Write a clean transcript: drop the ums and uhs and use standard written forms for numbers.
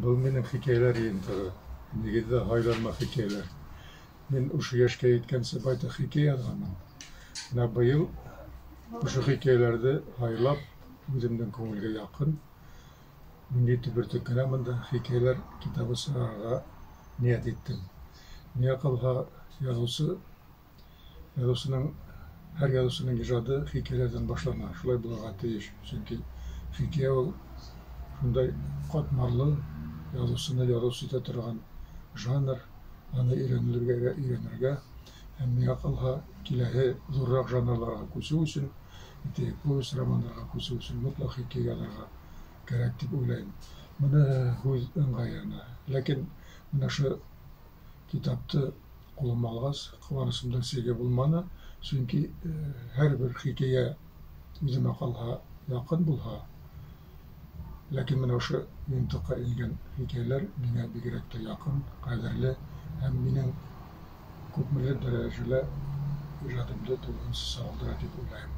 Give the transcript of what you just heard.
Был минең хикәйәләр йыйынтығы. Нигеҙҙә һайланма хикәйәләр. Мин ошо йәшкә еткәнсе байтаҡ хикәйә яҙғанмын. Бына быйыл ошо хикәйәләрҙе һайлап, үҙемдең күңелгә яҡын 17 бөртөк кенә бында хикәйәләр китабы сығарырға ниәт иттем. Миңә ҡалһа, яҙыусының, һәр яҙыусының ижады хикәйәләрҙән башлана, шулай булырға тейеш. Сөнки хикәйә ул шундай ҡатмарлы, яҙыусыны яҙыусы итә торған жанр, аны өйрәнергә һәм, миңә ҡалһа, киләһе ҙурыраҡ жанрларға күсеү өсөн, әйтәйек, повесть, романдарға күсеү өсөн мотлаҡ хикәйә яҙырға кәрәк тип уйлайым. Быны һүҙ ыңғайына. Ләкин бына ошо китапты ҡулыма алғас, ҡыуанысымдың сиге булманы, сөнки һәр бер хикәйә үҙемә ҡалһа яҡын булһа, ләкин бына ошо йыйынтыҡҡа ингән хикәйәләр миңә бигерәк тә яҡын, ҡәҙерле һәм минең күпмелер дәрәжәлә ижадымды тулыһынса сағылдыра тип уйлайым.